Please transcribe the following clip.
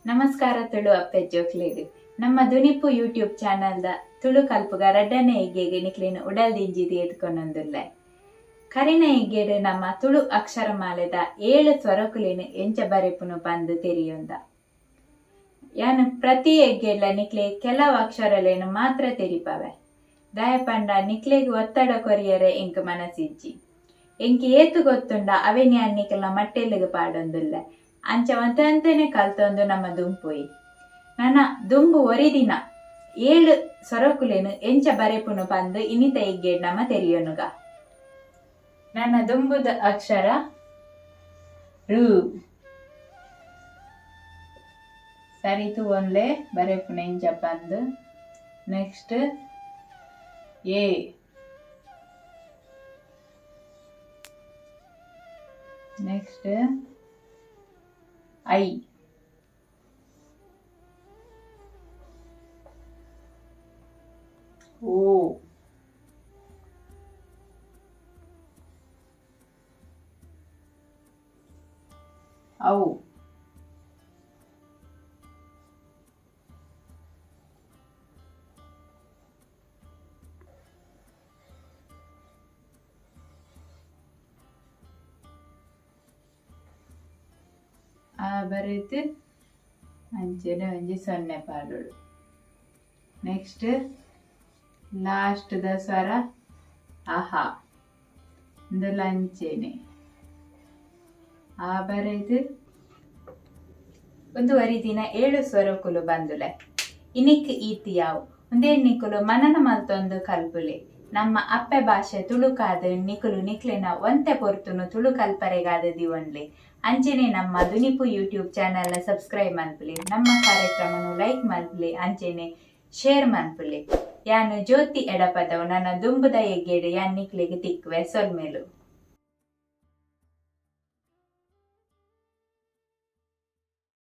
ನಮಸ್ಕಾರ ತುಳು ಅಪ್ಪೆ ಜೋಕ್ಲೆಗ್ ನಮ್ಮ ದುನಿಪು ಯೂಟ್ಯೂಬ್ ಚಾನೆಲ್ದ ತುಳು ಕಲ್ಪುಗ ರಡ್ಡನೆ ಎಗ್ಗೆಗೆ ನಿಕ್ಲೆನ್ ಉಡಲ್ ದಿಂಜಿದ್ ಎದ್ಕೊನೊಂದುಲ್ಲೆ. ಕರಿನ ಎಗ್ಗೆಡ್ ನಮ್ಮ ತುಳು ಅಕ್ಷರಮಾಲೆದ 7 ಸ್ವರಕುಲೆನ್ ಎಂಚ ಬರೆಪುನು ಪಂದ್ ತೆರಿಯೊಂದ. ಯಾನ್ ಪ್ರತಿ ಎಗ್ಗೆಡ್ಲ ನಿಕ್ಲೆ ಕೆಲವು ಅಕ್ಷರಲೆನ್ ಮಾತ್ರ ತೆರಿಪವೆ. ದಾಯ ಪಂಡ ನಿಕ್ಲೆಗ್ ಒತ್ತಡ ಕೊರಿಯರೆ ಎಂಕ್ ಮನಸಿಜ್ಜಿ. ಎಂಕ್ ಏತ್ ಗೊತ್ತುಂಡ ಅವೆನ್ ಯಾನ್ ನಿಕ್ಲೆನ ಮಟ್ಟೆಲ್ಗ್ ಪಾಡೊಂದುಲ್ಲೆ. ಅಂಚ ಒಂತೆ ಕಲ್ತೊಂದು ನಮ್ಮ ದುಂಪೋಯಿ. ನನ ದುಂಬು ಒರಿದಿನ 7 ಸ್ವರಕುಲೆನ್ ಎಂಚ ಬರೆಪುನು ಪಂದ್ ಇನ್ನಿತ ಎಗ್ಗೆಡ್ ನಮ ತೆರಿಯೊನುಗ. ನನ್ನ ದುಂಬುದ ಅಕ್ಷರ ರು. ಸರಿತು ಒನ್ಲೆ ಬರೆಪುನು ಎಂಚ ಪಂದ್. Next A. Next I. O. ಔ. ಆ ಬರೆದು ಅಂಚನೆ ಒಂಜಿ ಸೊನ್ನೆ ಪಾಡೋಡು. Next last the ಸ್ವರ ಅಹ ಇಂದಲ ಅಂಚೆನೆ ಆ ಬರೆದು ಒಂದು ದಿನ 7 ಸ್ವರಕುಲು ಬಂದುಲೆ. ಇನಿಕ್ ಈತಿ ಯಾವು ಒಂದೇ ನಿಕುಲು ಮನನ ಮಲ್ತೊಂದು ಕಲ್ಪುಲೆ. ನಮ್ಮ ಅಪ್ಪೆ ಭಾಷೆ ತುಳುಕಾದ ನಿಕುಲು ನಿಕ್ಲೆನ ಒಂತೆ ಪೊರ್ತುನು ತುಳು ಕಲ್ಪರೆಗಾದ ದಿವೊನ್ಲೆ. ಅಂಚೆನೆ ನಮ್ಮ ದುನಿಪು YouTube channel subscribe ಮನ್ಪುಲೆ, ನಮ್ಮ ಕಾರ್ಯಕ್ರಮನು ಲೈಕ್ ಮನ್ಪುಲೆ, ಅಂಚೆನೆ ಶೇರ್ ಮನ್ಪುಲೆ. ಯಾನು ಜ್ಯೋತಿ ಎಡಪದವು ನನ್ನ ದುಂಬುದ ಎಗ್ಗೆಡು ಯಾನ್ ನಿಕ್ಲೆಗ್ ತಿಕ್ಕುವೆ. ಸೊಲ್ಮೆಲು.